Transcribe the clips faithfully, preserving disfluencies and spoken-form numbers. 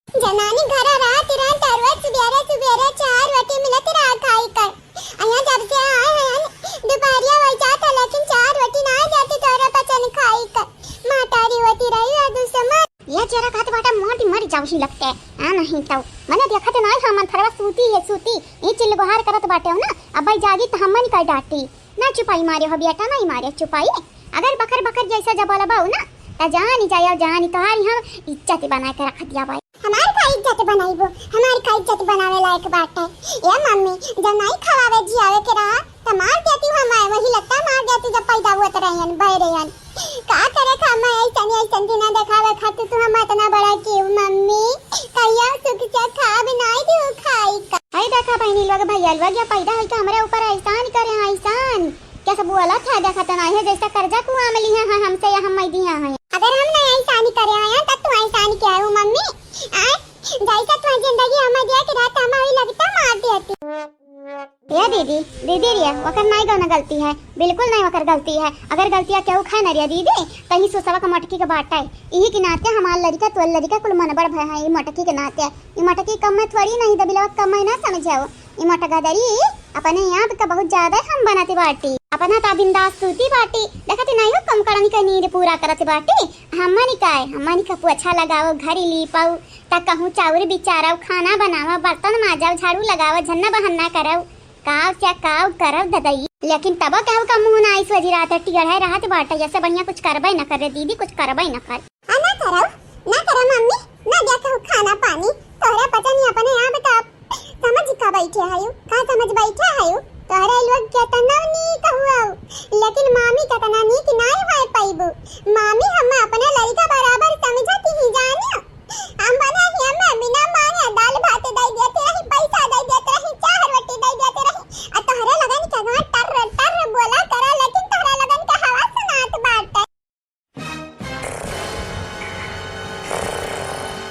जनानी घरा रहत रहन, तरुआ सुबेरे सुबेरे चार रोटी मिलत रहा खाई कर। अइहाँ जब से आए हैं, दुपहरिया हो जात है, लेकिन चार रोटी ना जाती तोरा पचन खाई कर। महतारी होती रही है दुश्मन। ये चेहरा कहत बाटा मोटी मर जाऊ ही लगते। आ नहीं तो मने देखत ना है, मन फरवा सूती है, सूती। ई चिल्ल गोहार करत बाटे हो ना, अब भाई जागी तो हमन का डांटी। ना चुपाई मारे हो बेटा, नहीं मारे चुपाई। अगर बकर बकर जैसा जब बोलबा हो ना, त जानी जाया, जानी तोहारी हम इज्जत बना के रख दिया भाई। हमार का इज्जत बनाइबो, हमार का इज्जत बनावे लायक बाटे। ए मम्मी, जब नहीं खवावे जियावे के रहा, त मार देती हम, वही लत्ता मार देती जब पैदा हुआ त रहन, भय रहन। का करे खा मैं ऐसन, ऐसन दिना देखावे खातिर तू हम इतना बड़ा क्यों मम्मी? कहिया सुख से खाब नहीं दियो खाई का। आई देखा बहनी लोग, भैया लोग, या पैदा होई तो हमरे ऊपर एहसान करे हैं, एहसान। क्या सब बोला था, देखा तो नहीं है, जैसा कर्जा कुआ में लिया है हमसे, या हम मैं दिया है। अगर हम नहीं एहसान करे आया, तब तू एहसान क्या हो मम्मी? आए, जैसा तू जिंदगी हमें दिया कि रात हमें वही लगता मार देती। ए दीदी, दीदी रे, ओकर नाई कौनो गलती है, बिल्कुल नाई ओकर गलती है। अगर गलतिया केहू खाए न रे दीदी, त ई सुसवा के मटकी के बाटा है। इही के नाते हमार लड़िका, तोर लड़िका कुल मनबड़ भय है, ई मटकी के नाते। ई मटकी कम में थोड़ी नहीं, दबिलवा कम में ना समझाओ। ई मटका दरी अपने आप का बहुत ज्यादा हम बनाती बाटी, अपना ता बिंदास सूती बाटी। देखती नहीं हो, कम करनी का नींद पूरा करती बाटी। हमनी का है, हमनी का पोछा लगाओ, घर ही लीपाओ, त कहूँ चाउर बिचारव, खाना बनावव, बर्तन माजव, झाड़ू लगावव, झन्ना बहन्ना करव, काव से काव करव ददई। लेकिन तब कहू का मुँह ना आई सोजी रात टिगड़ है रहत बाटे, जैसे बढ़िया कुछ करबे न करे दीदी, कुछ करबे न कर। आ ना करव, ना करव मम्मी, ना दिया कहू खाना पानी, तोहरे पचनी अपने आप का समझ का बैठे हयू, का समझ बैठे हयू, तोहरे लोग केतना नीक हुआ, लेकिन मामी केतना नीक नाई होए पाइबू। मामी हम अपने लड़का बराबर समझती ही जानियो। हम बना ही, हम बिना मांगे दाल भात दे देते रही, पैसा दे देते रही, चाह रोटी दे देते रही। आ तोहरे लगन के हुआ टर टर बोला करा, लेकिन तोहरे लगन के हवा सुनात बाटे।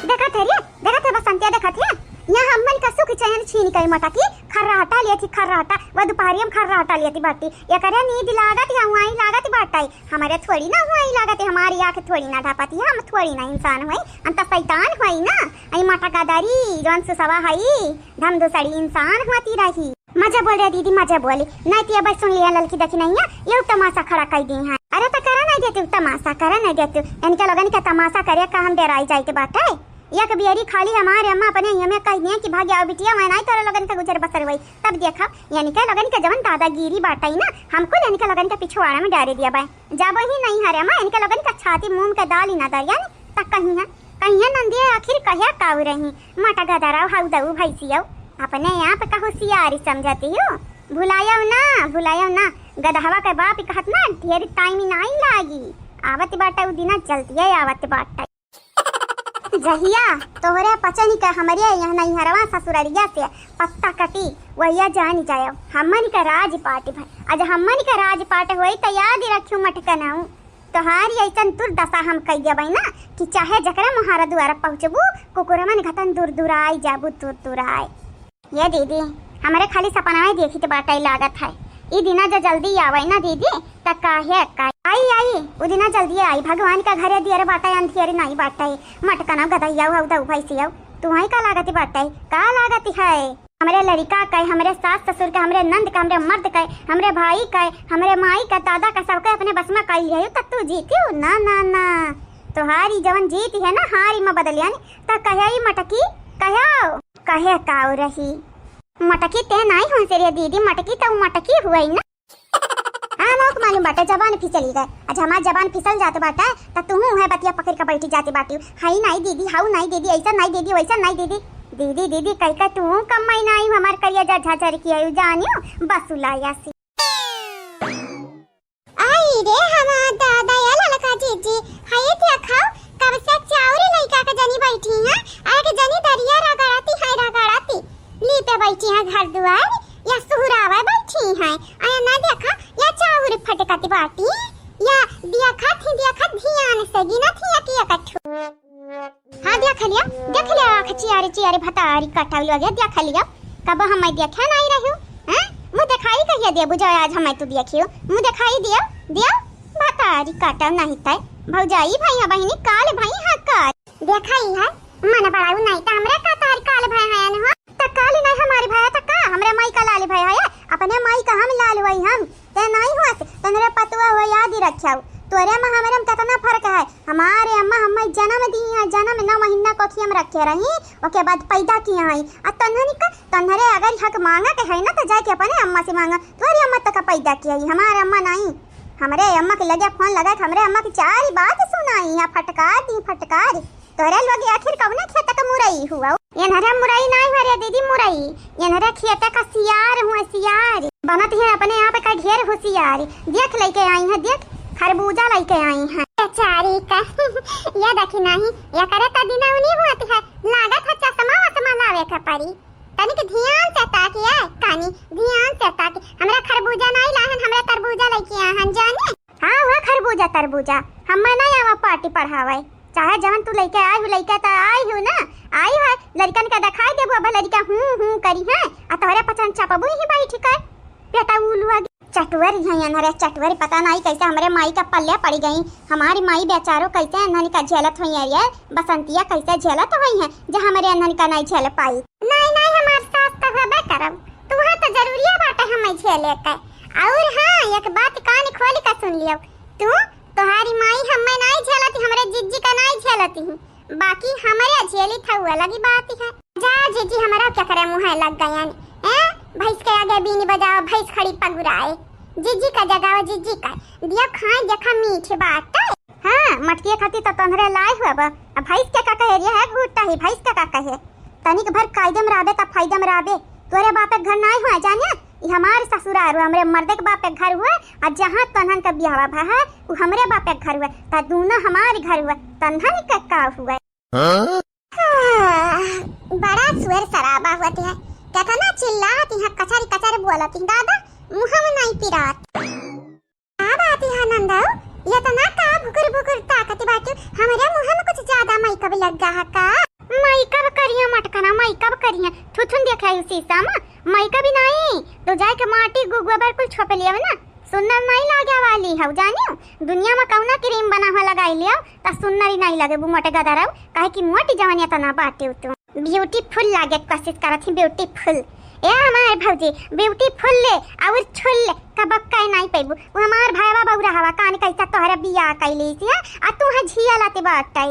देखत है रे, देखत है बसंतिया, देखत है। यहाँ हमन का सुख चैन छीन के मटकी खर्राटा लेती खर्राटा, वो दुपहरिया में खर्राटा लेती बाटी। एकरे नींद लागत या हुआई लागत बाटे। हमरे थोड़ी ना हुआई लागत है, हमारी आँख थोड़ी ना ढापत है, हम थोड़ी ना इंसान हुई, हम तो शैतान हुई ना। आई मटका दरी, जौन सुसवा हई, धम दुसड़ी इंसान होती रही। मजा बोल रहे दीदी, मजा बोली। नहीं तो ये बस सुन लिया ललकी देखी नहीं है, ये तमाशा खड़ा कर दी है। अरे तो करा नहीं देती तमाशा, करा नहीं देती। इनके लोगन के तमाशा करे का हम डेराई जाए के बाटे। एक बियरी खाली हमारे अम्मा अपने हिया में कह दिए कि भाग आओ बिटिया, मैं नहीं तोरे लोगन के गुजर बसर हुई। तब देखा, इनके लोगन के जवन दादागिरी बाटे ना, हमको इनके लोगन के पिछवाड़ा में डारे दिया बाय। जाबो ही नहीं हरे अम्मा, इनके लोगन के छाती मूंग के दाल ही ना दरिया नहीं, तक कहीं है, कहीं है नंदिया आखिर कहिया काऊ रही। मटका दराव हाउ दऊ भैंसियौ, अपने आप का होशियारी समझती हो। भुलायौ ना, भुलायौ ना, गदहवा के बाप कहत ना ढेर टाइम नाई लागी, आवत बाटे उ दिना जल्दिये आवत बाटे। जहिया तोहरे पचनी का हमरे यहाँ नैहरवा ससुररिया से पत्ता कटी, वहिया जान जायौ हमन का राज पाट भय। आज हमन का राज पाट होई त याद रखियो मटकनऊ। तोहारी ऐसन दुर्दशा हम कइ देबै ना कि चाहे जकरा मुहारा दुआरा पहुँचबू, कुकुरमन घतन दूर दूर आई जाबू, दूर दूर आए। ये दीदी, हमरे खाली सपनावे देखी त बाटै लागत है। ई दिना जो जल्दी आवै ना दीदी, त काहे का आई आई, उ दिना जल्दी आई। भगवान का घरे दियर बाटै, अंधियर नाई बाटै। मटकना गदहिया हौ दऊ भैंसियौ, तुहई का लागत बाटै, का लागत है? हमरे लड़िका के, हमरे सास ससुर के, हमरे नंद के, हमरे मर्द के, हमरे भाई के, हमरे माई के, दादा के, सबके अपने बस में कइ लियो, त तू जीतियो? ना, ना, ना। तोहारी जवन जीत है ना, हारी में बदलियन, त कहे ई मटकी, कहो, कहे काऊ रही। मटकी ते नाई हुन से रे दीदी, मटकी त उ मटकी हुई ना। हाँ, लोग मालूम बाटे, जबान फिसली गए। अच्छा, हमार जबान फिसल जात बाटे, त तुहू उहे बतिया पकड़ के बैठी जाती बाटी। हई नाई दीदी, हाउ नाई दीदी, ऐसा नाई दीदी, वैसा नाई दीदी। दीदी, दीदी, कह के तुहू कम महीना आई, हमार करिया जा झाझर की आई, जानियो, बसुलाया सी। आई रे हमार दादा, या ललका जीजी, हई देखा, कब से चाउर लइका के जनी बैठी हैं, आ के जनी दरिया रगड़ती है, रगड़ती। लीपे बैठी हैं घर दुआर, या सुहरावे बैठी हैं। आया ना देखा, या चाउर फटकत बाटी, या देखा थी, देखा ध्यान से गिना थी, या कि एकठो। हाँ, देख लिया, देख लिया, आँख चियारे, चियारे भतारी कटाऊ लगे, देख लिया। कब हम मैं देखे नहीं रहू, हैं? मुँह दिखाई कहिया देबू, जो आज हम मैं तू देखियो, मुँह दिखाई दियो, दियो, भतारी कटाऊ नहीं तय। भौजाई भैया बहिनी काल भई हाँ काल। देखा ही है, मन बड़ाऊ नहीं त कोखिया में रखे रही, ओके बाद पैदा किया आई। आ तन्हनी का, तन्हरे अगर हक मांगा के है ना, तो जाके अपने अम्मा से मांगा। तोहरी अम्मा तो का पैदा किया आई, हमारे अम्मा नहीं। हमरे अम्मा के लगे फोन लगा के हमरे अम्मा की चारी बात सुनाई, या फटकार दी फटकार। तोहरे लोग आखिर कौने खेत का मुरई हुआ? एन्हरे मुरई नाई हुआ रे दीदी, मुरई। एन्हरे खेत का सियार हुआ, सियार। बनत है अपने आप का ढेर होशियार। देख लइके आई है, देख खरबूजा लइके आई है। बेचारी का, ये देखी नहीं, ये करे त दिनौनी हुआ है, लागत है चश्मा वश्मा लावे के पड़ी। तनिक ध्यान से ताकी, ए कानी, ध्यान से ताकी। हमरा खरबूजा नाई लाहन, हमरा तरबूजा लइके आहन, जाने? हाँ, वह खरबूजा तरबूजा, हम्मे नाई आवा पार्टी पढ़ावे। चाहे जवन तू लइके आई हु, लइके त आई हु ना, आई है, लड़कन के देखाई देबू, अब लड़का हूँ हूँ करी है, आ तोहरे पचन चपबू ही बैठ कर। बेटा उलुआ चटुअर है अनहरे चटुअर, पता नाई कैसे हमरे माई का पल्ले पड़ी गई। हमारी माई बेचारो कैसे अनहनी का झेलत हुई है रे, बसंतिया कैसे झेलत हुई है, जे हमरे अनहनी का नाई झेल पाई। नाई, नाई, हमार सास तो हबे करब, तुहा तो जरूरिया बाटे हमें झेले के। और हाँ, एक बात कान खोल के सुन लियो, तू, तोहारी माई हमें नाई झेलती, हमरे जिज्जी का नाई झेलती हूँ, बाकी हमरे झेली था वो अलग ही बात है। जा जिज्जी, हमरा क्या करे मुँह लग गयन, ए, भैंस के आगे बीन बजाओ, भैंस खड़ी पगुराए, जिज्जी का जगाओ, जिज्जी का दिया खाए, देखा मीठ बाटे। हाँ, मटकिए खाती तो तोहरे लाए हुआ बा। अब भैंस के का कहे रे है, गुट्टा ही भैंस के का कहे। तनिक भर कायदे में रहबे त फायदे में रहबे। तोरे बापे के घर नाई हुआ जाने, ई हमार ससुरार हुआ, हमरे मर्दे के बापे के घर हुआ। आ जहाँ तोहन के बियाहवा भा है, उ हमरे बापे के घर हुआ, त दूनो हमार घर हुआ, तन्हन के का हुआ? हाँ? हाँ, बड़ा सुअर सराबा हुआ है, केतना चिल्लात यहाँ, कचर कचर बोलत ही दादा, मुँह में नाई पिरात। का बात है नंदऊ, इतना का भुकुर भुकुर ताकत बाटू? हमरे मुँह में कुछ ज्यादा मेकअप लग गा है का? मेकअप करिया मटकना, मेकअप करिया। थुथुन देखे आयु शीशा में, मेकअप ही नहीं। तो जाए के माटी गो-, गोबर कुल छोप लिया ना, सुन्नर नहीं लागे वाली है, जानियो। दुनिया में कौना क्रीम बना हुआ लगाई लिया, त सुन्नर ही नहीं लगे, मोटे गदरऊ, काहे कि मोटी जवानी तना बाटे तू। ब्यूटीफुल लागे के कोशिश करत ही, ब्यूटीफुल। ए हमार भौजी, ब्यूटीफुल ले और छुल ले, कबक काहे नाई पैबू। वो हमार भाईवा बौरा हवा, कान कैसा तोहरा बियाह कैली सी, आ तू है झिया लाते बाटे।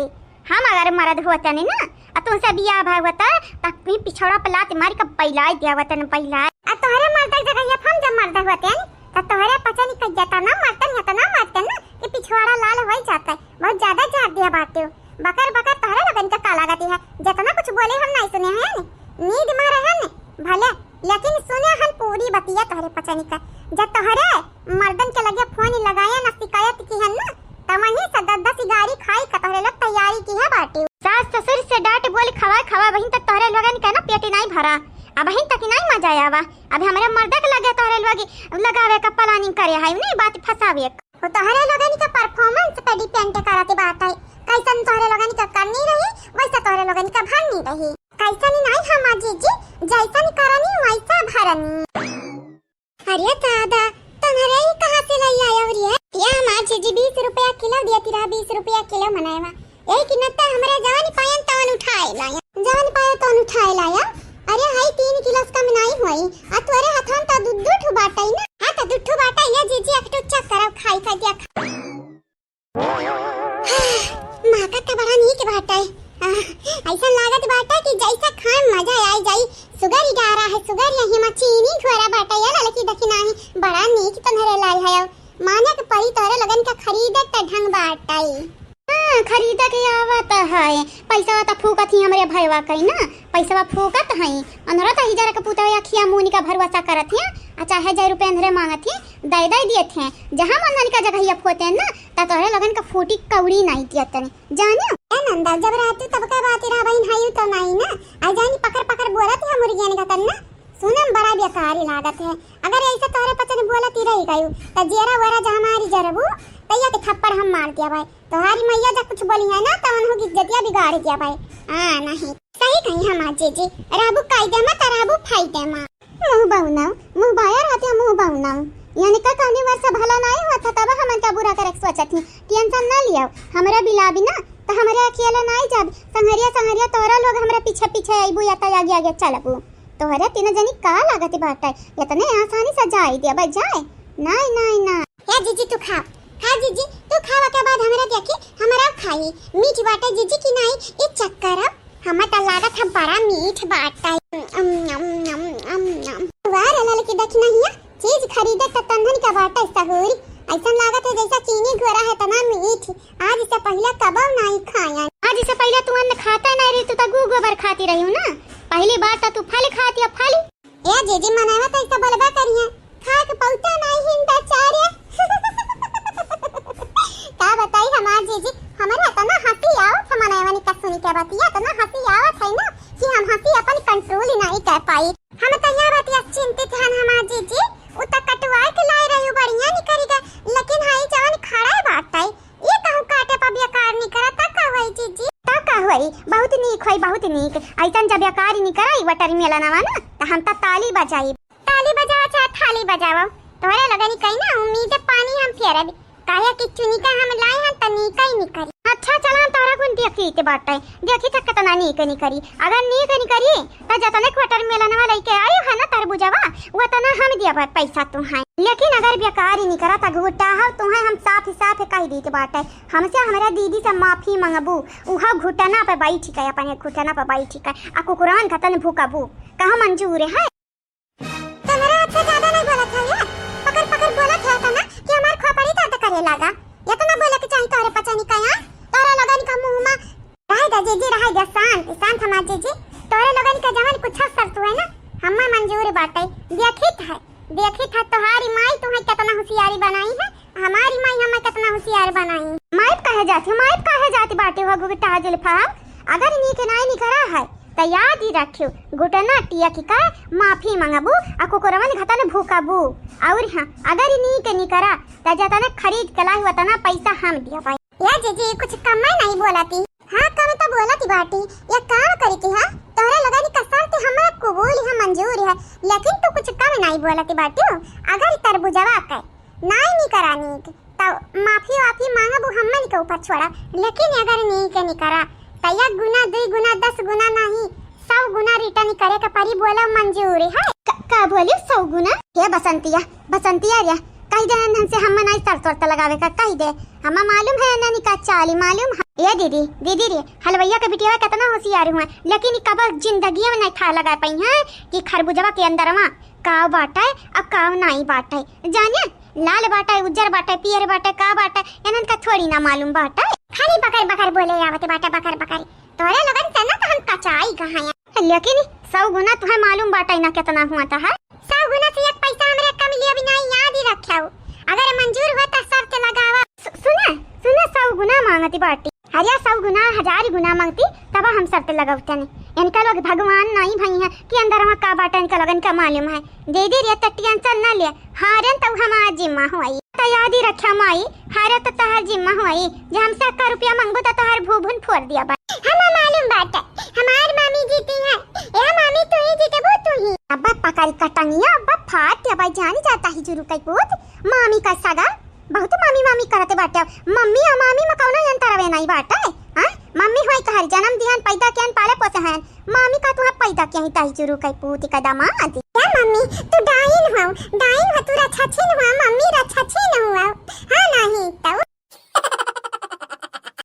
हम अगर मर्द होते नहीं ना, आ तुमसे बियाह भाई होता, तक भी पिछड़ा पे लात मार के बैलाय दिया होते न बैलाय। आ तोहरे मर्द के जगह ये हम जब मर्द होते हैं, तो तोहरे पचन के जतना मर्दन, इतना मर्दन ना कि पिछवाड़ा लाल हो जाता है। बहुत ज्यादा झाड़ दिया बाटे। बकर बकर तोहरे लोगन के का लागत है? जितना कुछ बोले हम नहीं सुने हैं, नींद में रहे हैं भले, लेकिन सुने हन पूरी बतिया तोहरे पचनी का। जब तोहरे मर्दन के लगे फोन लगाए ना शिकायत की हन ना, त वहीं से दस दस गारी खाई का तोहरे लोग तैयारी की है बाटे। सास ससुर से डांट बोल खवा खवा वहीं तक तोहरे लोगन के ना पेट नहीं भरा, अब वहीं तक नहीं मजा आवा। अब हमरे मर्द के लगे तोहरे लोग लगावे का प्लानिंग करे है, नहीं बात फंसावे। वो तोहरे लोगन का परफॉर्मेंस पे डिपेंड करत बात है, कैसन तोहरे लोगन का करनी रही, वैसा तोहरे लोगन का भरनी रही। कैसन नहीं हमार जीजी, जैसन करनी वैसा भरनी। अरे दादा, तोहरे ही कहाँ से लई आया हो रे? ये हमार जीजी बीस रुपया किलो दिया तिरा, बीस रुपया किलो मनैवा। यही किन्नत हमरे जवन पायन तवन उठाए लाया। जवन पाया तवन उठाए लाया। अरे हाई तीन किलो से कम नहीं होई। आ तोरे हथन त दू, दू ठो बाटई ना। हाँ त दू ठो बाटई ना जीजी, एक ठो चेक करब खाई का दिया खा। माका त बड़ा नीक बाटई। आ, ऐसा लागत बाटई कि जैसा खाए मजा आई जाई। सुगर ही डारा है, सुगर यही में चीनी घोरा बाटई, ये ललकी देखी नाही। बड़ा नीक तोहरे लाल है। माने के परी तोहरे लोगन का खरीदे त ढंग बाटई। हाँ, खरीदे के आवत है। पैसा त फूकत ही हमरे भयवा कई ना, पैसा फूकत है। अनरत ही जरा के पुतवा अखिया मुनी का भरोसा करत है, आ चाहे जय रुपये अंधरे मांगत है, दे दे दिए थे। जहाँ मनन का जगहिया फोते ना, त तोहरे लोगन का फूटी कौड़ी नहीं दिया तने। जानियो? ए नंदा, जब रहतू तब का बात रहा बहिन, हायू तो नहीं ना। आ जानी पकड़ पकड़ बोलत है मुर्गियन का कन्ना। सुनम बड़ा बेकार लागत है। अगर ऐसे तोहरे पचन बोलत ही रह गयू, त जेरा वेरा जहाँ मारी जरबू, तैया के थप्पड़ हम मार दिया भाई। तोहारी मैया जब कुछ बोली है ना, त उन्हों की इज्जतिया बिगाड़ दिया भाई। हाँ, नहीं। सही कही हमार जीजी, रहबू कायदे में, त रहबू फायदे में। मुँह बउनाऊ, मुँह बाया रहतिया मुँह बउनाऊ। यानी का कौनी वर्ष भला नाई हुआ था, तब हमन का बुरा करे के सोचत ही। टेंशन ना लियाओ, हमरा बिलाबी ना, त हमरे अखिया ले नाई जाब। संहरिया, संहरिया, तोहरा लोग हमरा पीछे, पीछे अइबू या त आगे, आगे चलबू। तोहरे तीनों जनी का लागत बाटे, इतने आसानी से जाई देबे जाए? नाई, नाई, नाई। हे जीजी, तू खाओ, खा जीजी, तू खावा के बाद हमरा देखी, हमरा खाई। मीठ बाटे जीजी की नाई, ई चेक करब। सब बड़ा मीठ बाटै। अम, अम, अम, अम, अम। वाह रे ललकी दखिनहिया, चीज खरीदे त तन्हन का बाटै सहूरी। अइसन लागत है जैसा चीनी घोरा है, तना मीठ। आज से पहिले कबो नाई खाया। आज से पहिले तू अन्न खाते नाई रही, तू तो गू गोबर खाती रही हूँ ना। पहली बार तो तू फल खाती, अब फल। ए जीजी, मनवा तो ऐसा बोलबा करिए, खाए के पौता नाई हिन बेचारे। का बताई हमार जीजी, हमरे इतना हंसी आवत है मनवा निका सुन के बतिया, इतना हंसी आवत है ना कि हम हंसी अपन control ही नाई कर पाई। हम तो यह बतिया चिंतित हन हमार जीजी, उ तो कटवाए के लाए रही, बढ़िया निकल गए, लेकिन हई जवन खड़ा बाटै, ये कहूँ काटे पर बेकार निकरा, तब का होई जीजी? तब का होई, बहुत नीक होई, बहुत नीक। अइसन जब बेकार निकरा ई watermelon वा ना, त हम त ताली बजाई। ताली बजावा चाहे थाली बजावा, तोहरे लगनी कहीं ना उम्मीद पानी हम फेरब, काहे कि चुनिका हम लाए हन त नीक ही निकरी। अच्छा चला, हम तोहरा कुन देखी के बाटै, देखी त कितना नीक निकरी। अगर नीक निकरी त जतने watermelon वा लइके आयो है ना तरबूजवा, वतना हम दिया पैसा तुहाई। लेकिन अगर बेकार ही निकरा त घुटा हो तुहाई, हम साफ साफ कह दीत बाटै। हमसे हमरा दीदी से माफी मंगबू, उहा घुटना पे बैठ के, अपने घुटना पे बैठ के, आ कुकुरान खतन भूकबू, कहाँ मंजूर है? तोहरा अच्छा ज्यादा नहीं बोलत है यार, पकड़ पकड़ बोलत है तना कि हमार खोपड़ी दर्द करे लागा। इतना बोले के चाही तोहरे पचनी का यार, तोहरा लोगन का मुंह में। रहे दे जीजी, रहे दे, शांत शांत हमार जीजी। तोहरे लोगन के जवन कुछ शर्त हुए ना, हमें मंजूर बाटै। देखित है, देखित है तोहारी माई तुम्हें कितना होशियारी बनाई है, हमारी माई हमें कितना होशियार बनाई। माइप काहे जाती, माइप काहे जाती बाटी हो गुगटा जुल्फा? अगर नीक नाई निकरा है त याद ही रखियो, घुटना टियक का माफी मंगबू, आ कुकुरवन घतन भूकबू। और हाँ, अगर नीक निकरा त जतने खरीद के लाई वतना पैसा हम दिया पाई। या जीजी, कुछ कम नहीं बोलती? हाँ, कम तो बोलती बाटी। ये काम करी की, हाँ, तोहरे लगनी का शर्त हमें कबूल है, मंजूर है, लेकिन तू कुछ कम नहीं बोलती बाटी। अगर तरबूजवा के नाई निकरा नीक, तब माफी वाफी मांगबू हमन के ऊपर छोड़ा, लेकिन अगर नीक निकरा, त एक गुना, दुई गुना, दस गुना नहीं, सौ गुना return करे के परी। बोलो मंजूर है? क-, का बोली, सौ गुना? हे बसंतिया, बसंतिया रे, कह दे एनन से हम नाई शर्त वर्त लगावे का, कह दे। हमें मालूम है एनन का चाली, मालूम है। ए दीदी, दीदी रे, हलवैया के बिटिया कितना होशियार हुआ, लेकिन कब जिंदगी में नहीं था लगा पाई है कि खरबूजवा के अंदरवा काव बाटै, अब काव नाई बाटै। जाने, लाल बाटै, उज्जर बाटै, पियर बाटै, का बाटै, एनन का थोड़ी ना मालूम बाटै। खाली बकर बकर बोले आवत बाटै, बकर बकर। तोरे लोगन से ना तो हम कचाई गहाया। लेकिन सौ गुना तुहे मालूम बाटै ना कितना हुआ था, है? सौ गुना से एक पैसा हमरे कम लिए भी नहीं, याद ही रख्याऊ। अगर मंजूर हुआ तो शर्त लगावा। सु-, सुना, सुना, सौ गुना मांगती बाटी। अरे सौ गुना, हजार गुना मांगती, तब हम शर्त लगौतनी। इनका लोग भगवान नाई भई हैं कि अंदरवा का बाटै इनका लोगन का मालूम है। दीदी रे, त tension ना ले, हारन तो हमार जिम्मा होई। त याद ही रख्या माई, हारे तो तोहार जिम्मा होई। जे हमसे एक रुपया मांगबू त तोहार भूभुन फोड़ दिया बा। हमें मालूम बाटै, हमार मामी जीती है। ए मामी, तू ही जीतबू, तू ही। अब्बा पकड़ कटंगिया, अब्बा फाट, अब्बा जान जाता ही जुरु कई पूत। मामी का सगा, बहुत मामी मामी करते बाटे। मम्मी और मामी में कौनो अंतर हवे नहीं बाटे, हाँ? मम्मी होई तोहर जन्म दिहन, पैदा किहन, पाले पोसे हैं। मामी का तुहे पैदा किया ही ताई चुरू कई पूती का दामाद। क्या मम्मी, तू डाइन हो, डाइन हो, तू रछछिन हो, मम्मी रछछिन हो। हाँ नहीं तो।